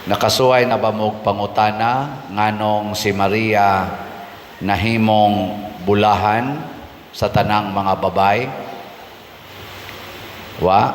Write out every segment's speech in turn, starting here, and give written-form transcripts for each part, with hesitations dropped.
Nakasuway na ba mo'g pangutana nganong si Maria nahimong bulahan sa tanang mga babay? Wa?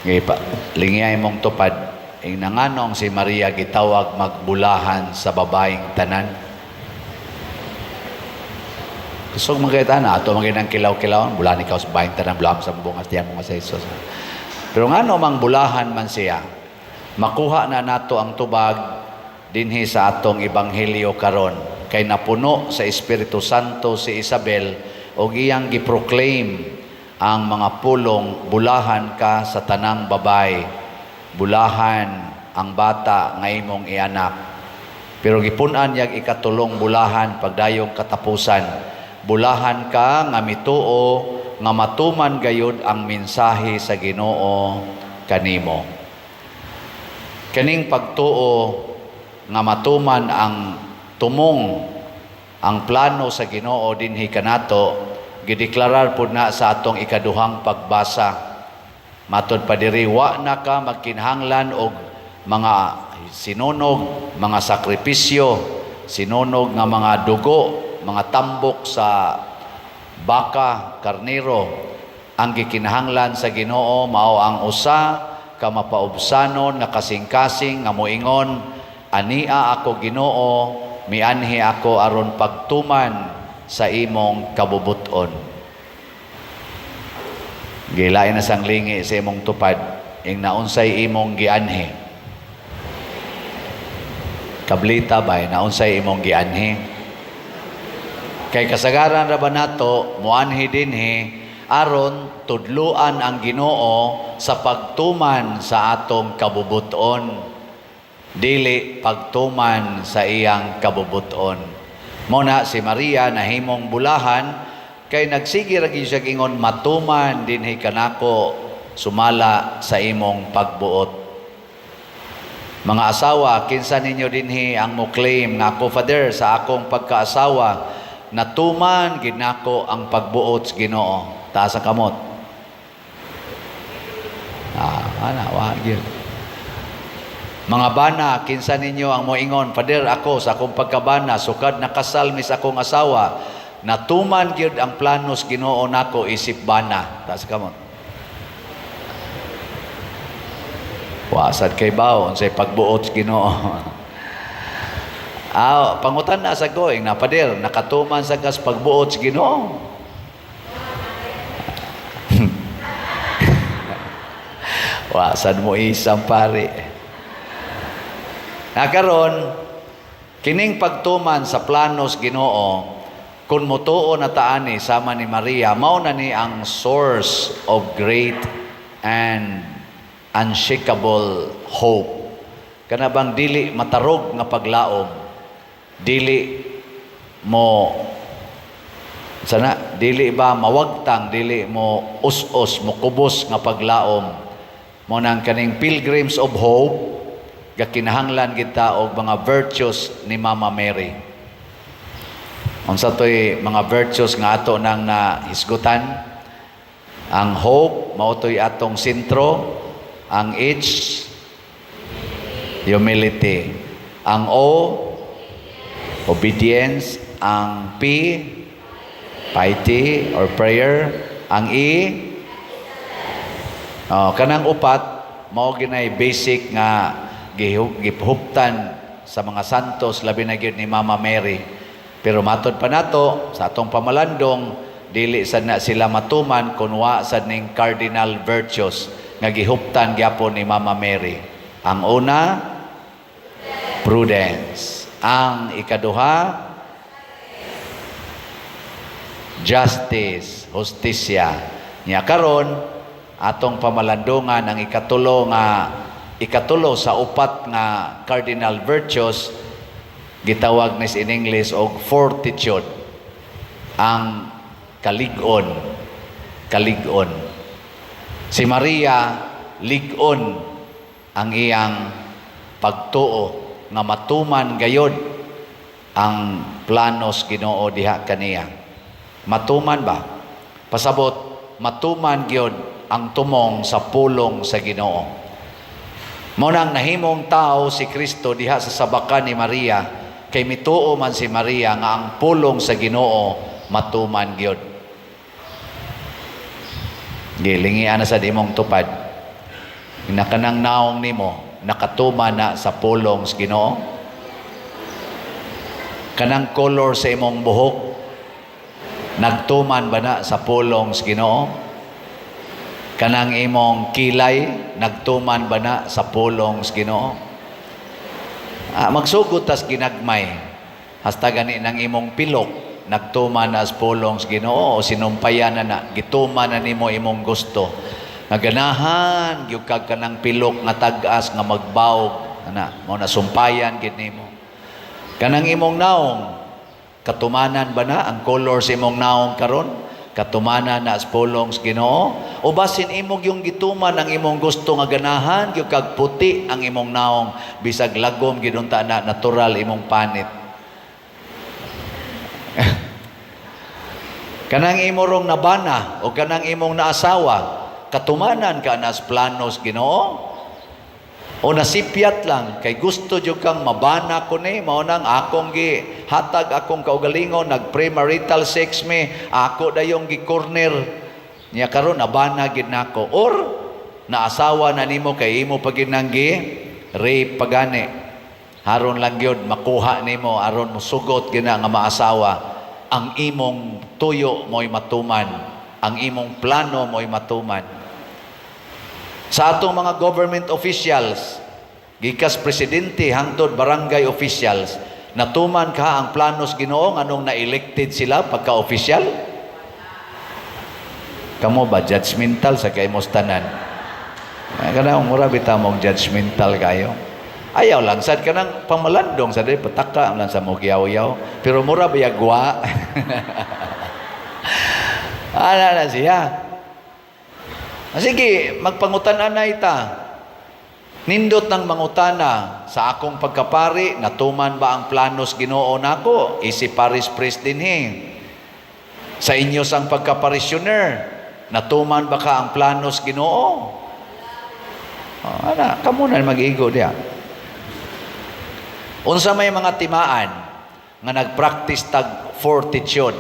Gipa, lingiyay mong tupad. Ing nanganong si Maria gitawag magbulahan sa babaeng tanan? Kusog makita na ato mga kilaw-kilaw, bulahan ikaw sa babaeng tanan, bulahan sa bungas tiyan mo nga sa Jesus. Pero ngano mang bulahan man siya? Makuha na nato ang tubag dinhi sa atong ebanghelyo karon, kay napuno sa Espiritu Santo si Isabel og iyang giproclaim ang mga pulong, "Bulahan ka sa tanang babay, bulahan ang bata nga imong ianak." Pero gipun-an niyag ikatulong bulahan pagdayong katapusan: "Bulahan ka nga mituo nga matuman gayud ang mensahe sa Ginoo kanimo." Kaning pagtuo nga matuman ang tumong, ang plano sa Ginoo dinhi kanato, gideklarar pud na sa atong ikaduhang pagbasa. Matod pa diri, wa na ka magkinahanglan og mga sinunog, mga sakripisyo, sinunog nga mga dugo, mga tambok sa baka, karnero. Ang gikinahanglan sa Ginoo mao ang usa ka mapaubsanon nga kasing-kasing nga moingon, "Ania ako, Ginoo, mianhi ako aron pagtuman sa imong kabubuton." Gilain na sang lingi sa imong tupad ing naunsay imong gianhi. Kablita bay, naunsay imong gianhi? Kay kasagaran ra ba nato moanhi dinhi aron tudluan ang Ginoo sa pagtuman sa atong kabubuton, dili pagtuman sa iyang kabubuton? Mo na si Maria nahimong bulahan kay nagsige ra gyud siya ingon, "Matuman dinhi kanako sumala sa imong pagbuot." Mga asawa, kinsa ninyo dinhi ang mo claim nga, "Ako, Father, sa akong pagkaasawa natuman gid nako ang pagbuot sa Ginoo"? Taas ang kamot. Ah, ana wa gyud. Mga bana, kinsa ninyo ang moingon, "Father, ako sa akong pagkabana, sukad nakasal mi sa akong asawa, natuman gyud ang planos Ginoo nako isip bana"? Taas kamot. Wa sad kay bawo unsay pagbuot sa Ginoo. Ah, pangutan na sa ko, ing na, "Pader, nakatuman sa kas pagbuot sa Ginoo?" Wa sad mo isang pare. Na karon, kining pagtuman sa planos Ginoo, kung motuo na ta ani sama ni Maria, mao na ni ang source of great and unshakable hope. Kana bang dili matarog nga paglaom, dili mo sana, dili ba mawagtang, dili mo us-us, mo kubos nga paglaom. Mo nang kaning Pilgrims of Hope, gakinahanglan kita og mga virtues ni Mama Mary. Unsa to'y mga virtues nga ato nang nahisgutan? Ang hope, mao to'y atong sentro. Ang H, humility. Ang O, obedience. Ang P, piety or prayer. Ang E, oh, kanang upat, mao ginay basic nga gihuptan sa mga santos, labi na gyud ni Mama Mary. Pero matod pa nato sa atong pamalandong, dili sad na sila matuman kun wa sad ning cardinal virtues nga gihuptan gyapon ni Mama Mary. Ang una, prudence. Ang ikaduha, justice, hustisya. Nya karon atong pamalandungan ang ikatulo nga, ikatulo sa upat nga cardinal virtues, gitawag nis in English og fortitude, ang kalig-on, kalig-on. Si Maria, lig-on ang iyang pagtuo nga matuman gayod ang planos Ginoo diha kaniya. Matuman ba? Pasabot, matuman gyud ang tumong sa pulong sa Ginoo. Mao nang nahimong tao si Kristo diha sa sabakan ni Maria kay mituo man si Maria nga ang pulong sa Ginoo matuman gyud. Gilingian na sa imong tupad. Nakanang naong nimo nakatuman na sa pulong sa Ginoo. Kanang color sa imong buhok, nagtuman ba na sa pulong sa Ginoo? Kanang imong kilay, nagtuman ba na sa pulong sa Ginoo? Ah, magsugod tas ginagmay. Hasta gani ng imong pilok, nagtuman na sa pulong sa Ginoo o sinumpayan na na, gituman na nimo imong gusto. Nga ganahan gyud kag kanang pilok nga tag-as nga magbawog ana, mao na sumpayan gid nimo. Kanang imong naong, katumanan ba na ang color sa imong naong karon? Katumanan na sa pulong sa Ginoo? O basin imo yung gituman ang imong gusto nga ganahan gyud kag puti ang imong naong, bisag lagom gyud unta na, natural imong panit. Kanang imo rong nabana o kanang imong naasawa, katumanan ka na sa plano sa Ginoo? O nasipyat lang kay gusto jud kang mabana ko ni, mao nang akong gi hatag akong kaugalingon, nag premarital sex mi, ako dayong gi corner niya, karon nabana gid nako? Or naasawa na nimo kay imo pa gid nang gi rape pagani, haron lang gyud makuha nimo, aron mosugot gina nga maasawa, ang imong tuyo mo'y matuman, ang imong plano mo'y matuman? Sa atong mga government officials, gikas presidente hangtod barangay officials, natuman ka ang planos Ginoo anong na-elected sila pagka-official? Kamo ba, judgmental sa kay tanan? Ay, kanang mura bitaw mong judgmental kayo. Ayaw lang sad kanang pamalandong sa dili pataka lang sa mo yaw-yaw, pero mura ba yagwa? Ana na siya. Ah, sige, magpangutan na ita. Nindot ng mangutana sa akong pagkapari, natuman ba ang planos Ginoo nako? Isip parish priest dinhi. Sa inyo sang pagkaparishioner, natuman ba ka ang planos Ginoo? Oh, ana, kamo na mag-igo diya. Unsa may mga timaan nga nagpractice tag fortitude?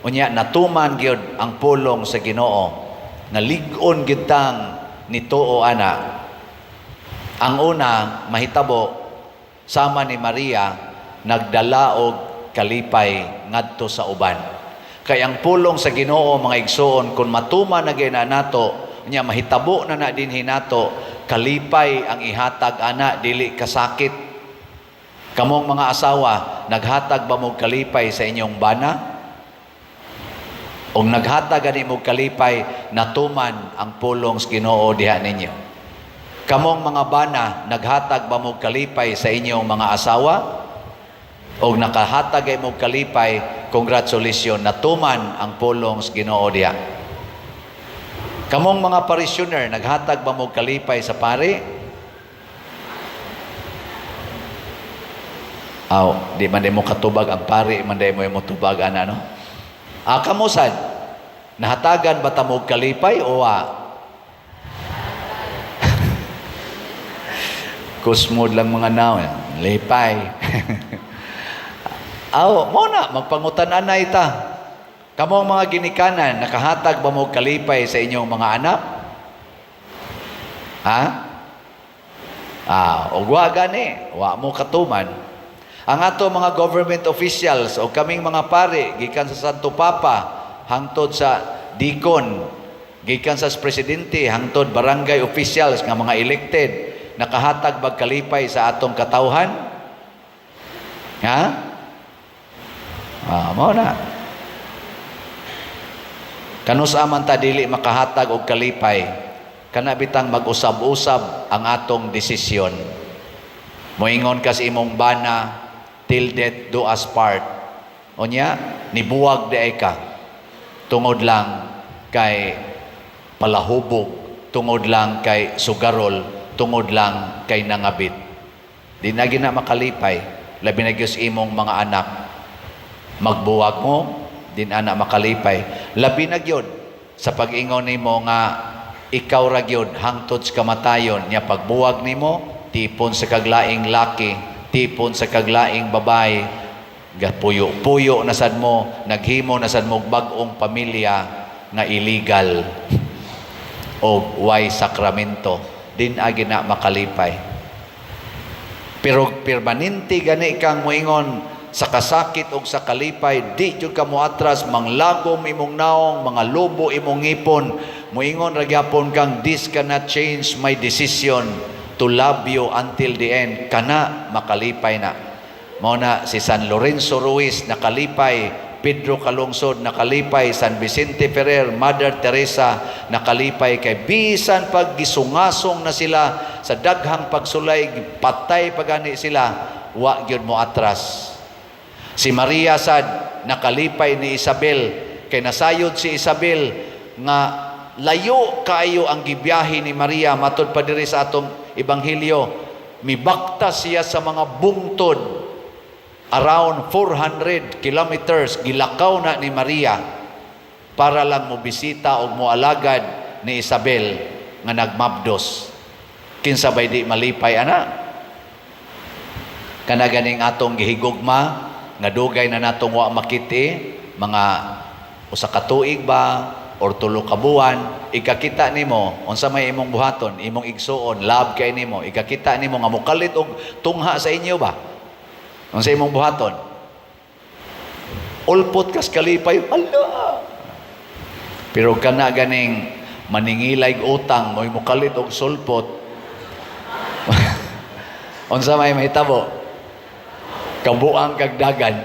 Unya natuman gyud ang pulong sa Ginoo. Nga lig-on gyud tang nituo ana. Ang una mahitabo, sama ni Maria, nagdala og kalipay ngadto sa uban. Kay ang pulong sa Ginoo, mga igsoon, kung matuman na gyud na nato, nya mahitabo na na dinhi nato, kalipay ang ihatag ana, dili kasakit. Kamong mga asawa, naghatag ba mo kalipay sa inyong bana? Og naghatag gani mo kalipay, natuman ang pulong sa Ginoo diha ninyo. Kamong mga bana, naghatag ba mo kalipay sa inyong mga asawa? Og nakahatag ay mo kalipay, congratulations, natuman ang pulong sa Ginoo diha. Kamong mga parishioner, naghatag ba mo kalipay sa pari? Aw, di man di mo katubag ang pari, man di mo mo tubag ana, no? Ah, kamusan? Nahatagan ba ta mo kalipay o wa? Kusmod lang mga naw, lipay. Aw, mo na magpangutan-anay ta. Kamong mga ginikanan, nakahatag ba mo kalipay sa inyong mga anak? Ha? Ah, og wa gani, wa mo katuman. Ang ato mga government officials o kaming mga pari, gikan sa Santo Papa hangtod sa deacon, gikan sa presidente hangtod barangay officials nga mga elected, nakahatag bag kalipay sa atong katawhan? Ha? Ah, mao na. Kanus-a man ta dili makahatag og kalipay, kana bitang mag-usab-usab ang atong desisyon. Moingon ka sa imong bana, "Till death do us part." Unya, nibuwag di ay ka. Tungod lang kay palahubog, tungod lang kay sugarol, tungod lang kay nangabit. Di na gina makalipay, labi na gyud sa imong mga anak. Magbuwag mo, di na makalipay. Labi na gyud sa pag-ingon nimo nga Ikaw ra gyud hangtod sa kamatayon. Nya pagbuwag nimo, tipon sa kaglaing laki, tipon sa kaglaing babae, gapuyo-puyo na sad mo, naghimo na sad mo bag-ong pamilya nga illegal o way sakramento, din agi na makalipay. Pero permanente gani kang moingon sa kasakit o sa kalipay, di jud ka moatras, manglagom imong naong, mga lobo imong ngipon, moingon ra gyapon kang, "This cannot change my decision to love you until the end." Kana makalipay na. Mao na si San Lorenzo Ruiz nakalipay, Pedro Calungsod nakalipay, San Vicente Ferrer, Mother Teresa nakalipay kay bisan pag gisungasong na sila sa daghang pagsulay, patay pa gani sila, wa gyud mo atras. Si Maria sad nakalipay ni Isabel kay nasayod si Isabel nga layo kaayo ang gibiyahe ni Maria. Matud pa diri sa atong ebanghelyo, mibakta siya sa mga bungtod, around 400 kilometers gilakaw na ni Maria para lang mo bisita og moalagad ni Isabel nga nagmabdos. Kinsa bay di malipay ana? Kana ganing atong gihigugma nga dugay na natong wa makiti, mga usa ka tuig ba or 3 ka buwan, ikakita nimo, unsa may imong buhaton? Imong igsuon, love kay nimo, ikakita nimo nga mokalit og tungha sa inyo ba, unsa imong buhaton? Ulpot kas kalipay, hala. Pero kana ganing maningilay utang mo'y mokalit og sulpot, unsa may mahitabo? Kabuang kag dagan.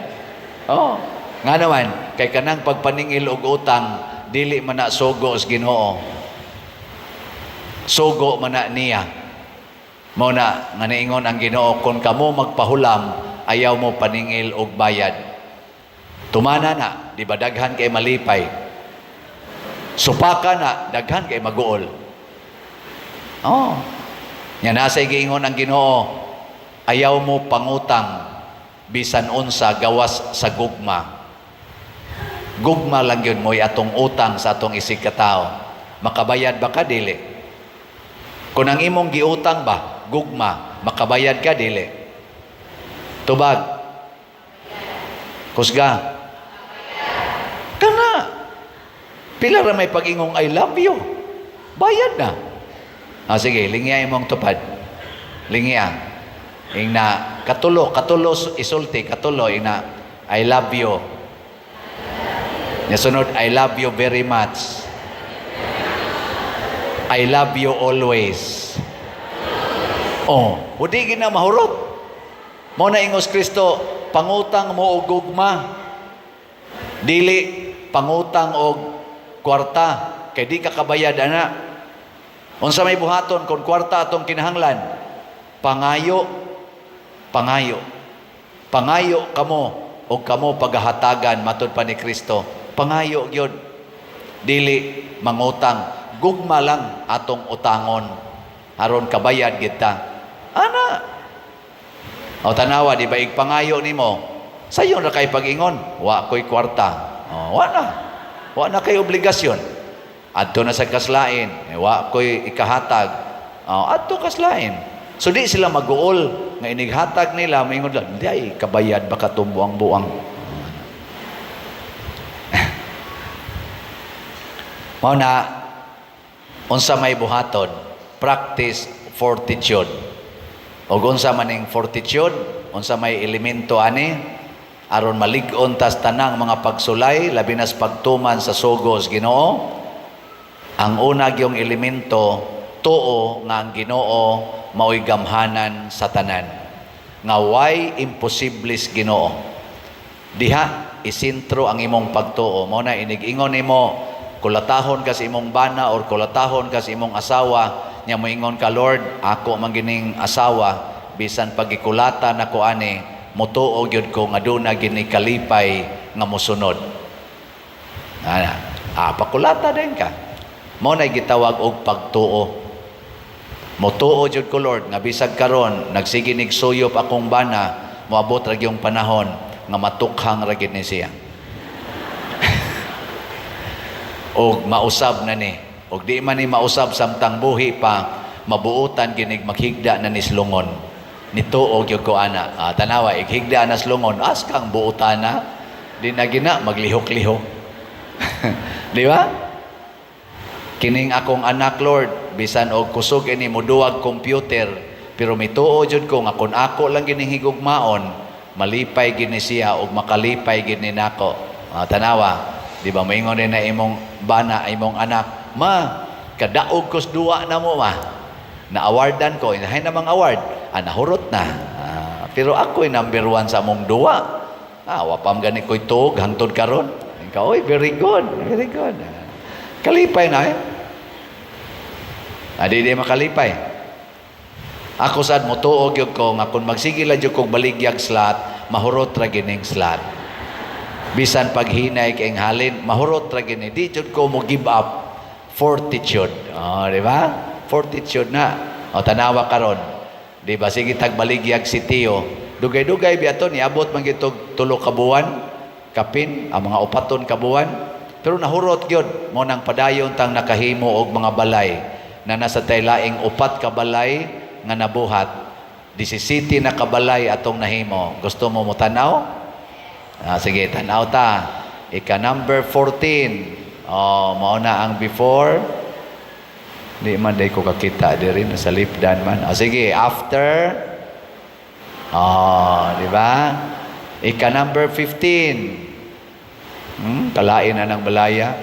Oh, nga naman kay kanang pagpaningil og utang dili man na sugo sa Ginoo, sugo man na niya. Mao na nga niingon ang Ginoo, "Kon kamo magpahulam, ayaw mo paningil og bayad." Tumana na, di ba daghan kay malipay? Supaka na, daghan kay maguol. Oh. Nya nasa giingon ang Ginoo, "Ayaw mo pangutang bisan unsa gawas sa gugma." Gugma lang yun mo'y atong utang sa atong isig katao. Makabayad ba ka? Dili. Kung ang imong giutang ba, gugma, makabayad ka? Dili. Tubag. Kusga. Kana. Pila ra may pag-ingong "I love you"? Bayad na. Ah, sige, lingya imong tupad. Lingya. Ingna, katulo, katulo isulti, katulo, ingna, "I love you." Sunod, "I love you very much." "I love you always." Oh, udi gina mahurot. Mao na ingos Kristo, "Pangutang mo og gugma. Dili pangutang og kwarta kay di ka kabayad ana." Unsa may buhaton kung kwarta atong kinahanglan? Pangayo, pangayo. "Pangayo kamo og kamo pagahatagan," matud pa ni Kristo. Pangayo gyud. Dili mangutang. Gugma lang atong utangon aron kabayad kita. Ana. O tanawa, di ba igpangayo nimo? Sayon ra kay pag-ingon, "Wa ko'y kwarta." O, wa na. Wa na kay obligasyon. Adto na sa kaslain, eh, wa ko'y ikahatag. O, adto kaslain. So di sila maguol nga inighatag nila, maingon lang, "Di ay kabayad baka tumbuang-buang." Mao na unsa may buhaton? Practice fortitude. Og unsa maning fortitude? Unsa may elemento ani? Aron malig-on tas tanang mga pagsulay, labi nas pagtuman sa sugos Ginoo. Ang una gyung elemento, tuo nga ang Ginoo mao'y gamhanan sa tanan. Nga way imposible sa Ginoo. Diha isentro ang imong pagtuo. Mao na inig-ingon nimo, kulatahon ka sa imong bana or kulatahon ka sa imong asawa, nya moingon ka, "Lord, ako man gining asawa, bisan pagikulata nako ani, mutuo gyud ko nga duna gini kalipay nga mosunod." Ana, pakulata din ka. Mao na gitawag og pagtuo. "Mutuo jud ko, Lord, nga bisag karon nagsige nig suyop akong bana, moabot ra gyung panahon nga matukhang ra gid ni siya. Og mausab na ni." Ug di man ni mausab samtang buhi pa, mabuotan ginig maghigda na ni slungon. Nituo gyud ko ana. Ah, tanawa, ighigda na slungon, as kang buotan na. Di na gina maglihok-lihok. Di ba? Kining akong anak, Lord, bisan og kusog ini moduwag computer, pero mituo jud ko nga kun ako lang gining higugmaon, malipay gini siya ug makalipay gini nako. Ah, tanawa, di ba moingon din na imong bana, imong anak, "Ma, kadaog kos duwa na mo, ma. Na-awardan ko, inahay namang award, ah, nahurot na. Ah, pero ako'y number one sa among duwa. Ah, wa pa man gani ko'y tuog hangtod karon." Ikaw, "Oy, very good, very good." Ah, kalipay na eh. Ah, di di makalipay. Ako sad motuo gyud ko nga kung magsige lang gyud kog baligyag slot, mahurot ra gining slot. Bisan paghinay kay halin, mahurot ra gini. Di jud ko mo give up. Fortitude. Oh, di ba? Fortitude na. O tanawa karon. Di ba sige tag baligyag si Tio. Dugay-dugay biya to, niabot man gitog 3 ka buwan, kapin ang mga 4 ka buwan. Pero nahurot gyud mo nang padayon tang nakahimo og mga balay na nasa taylaing upat ka balay nga nabuhat. 17 na kabalay atong nahimo. Gusto mo motanaw? Ah, sige, tanaw ta. Ika number 14. Oh, mao na ang before. Di man day ko kakita diri, nasa lipdan man. Oh, sige, after. Oh, di ba? Ika number 15. Kalain na ng balaya.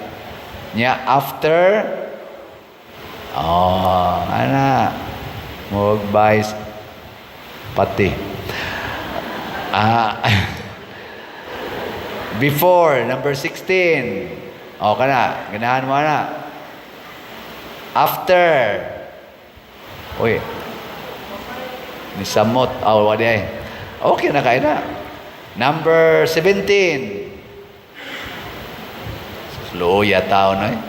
Nya after. Oh, ana. Mug pati. Ah, before, number 16. O, kana. Ganahan mo na. After. Uy. Nisamot. Oh, wala ay. Okay na kayo na. Number 17. Luya tao na eh.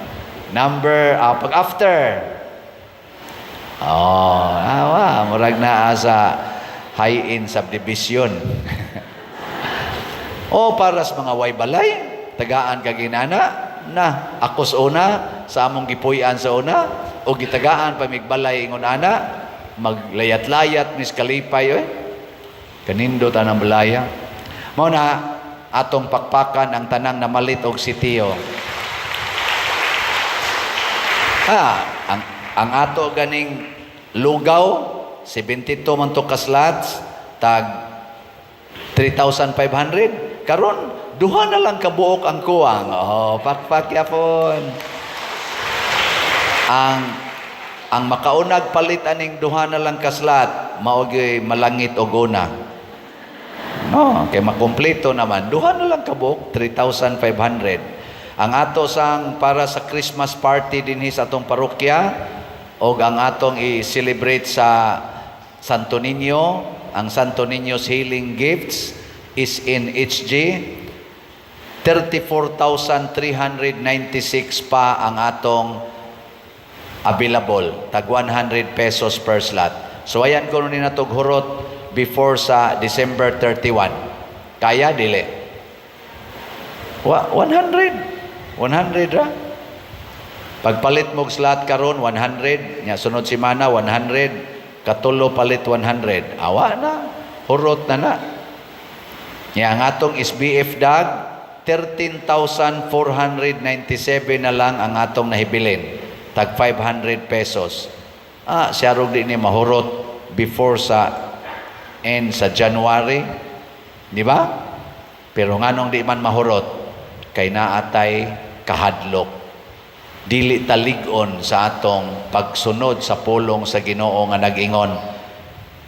Number, pag after. Oh, awa, murag naa sa high-end subdivision. Oh, para sa mga way balay, tagaan ka ginana, na ako sa una, sa among gipuy-an sa una, o gitagaan pa migbalay ingon ana, maglayat-layat mis kalipay oy. Kanindot anang balaya. Mao na atong pakpakan ang tanang namalit og sitio. Ah, ang ato ganing lugaw 72 man to ka slots, tag 3,500 karon duha na lang kabuok ang kuwang. Oh, pakpak yapon. Ang makaunag palit aning duha na lang ka slot, mao gyud malangit og una. No, kay makumpleto naman. Duha na lang kabuok, 3,500. Ang ato sang para sa Christmas party dinhi sa atong parokya og ang atong i-celebrate sa Santo Niño, ang Santo Niño's Healing Gifts is in HG 34,396 pa ang atong available, tag 100 pesos per slot. So ayan ko ni natog hurot before sa December 31. Kaya dili? 100. 100 ra. Pagpalit mo og slot karon 100, nya sunod semana 100, katulo palit 100. Awa na. Hurot na na. Nya ang atong SBF dag 13,497 na lang ang atong nahibilin. Tag 500 pesos. Ah, siya rog di ni mahurot before sa end sa January. Di ba? Pero nganong di man mahurot, kay naatay kahadlok. Dili talig-on sa atong pagsunod sa pulong sa Ginoo nga nag-ingon,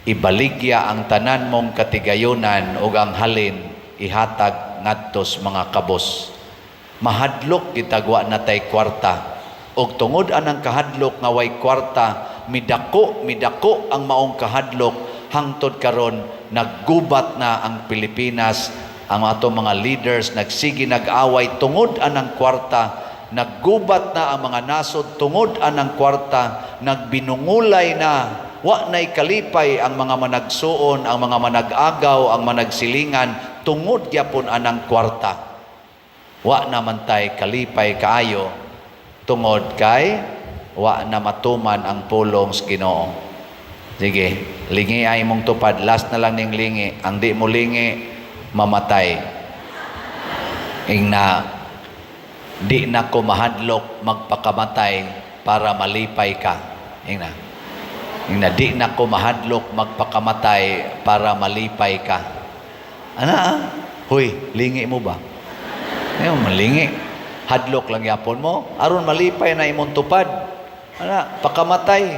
"Ibaligya ang tanan mong katigayunan ug ang halin ihatag ngadto sa mga kabos." Mahadlok gitagwa na tay kwarta. Og tungod anang kahadlok nga way kwarta, midako, midako ang maong kahadlok hangtod karon naggubat na ang Pilipinas, ang atong mga leaders nagsige nag-away tungod anang kwarta, naggubat na ang mga nasod tungod anang kwarta, nagbinungulay na, wa na'y kalipay ang mga managsuon, ang mga manag-agaw, ang managsilingan tungod gyapon anang kwarta. Wa naman tay kalipay kaayo tungod kay Wa na matuman ang pulong sa Ginoo. Sige, lingi ay mong tupad. Last na lang ning lingi. Ang di mo lingi, mamatay. Ingna, "Di na ko mahadlok magpakamatay para malipay ka." Ingna. Ingna, "Di na ko mahadlok magpakamatay para malipay ka." Ana, ah? Huy, lingi mo ba? Ayaw, malingi. Hadlok lang yapon mo. Aron malipay na imong tupad. Ana, pakamatay.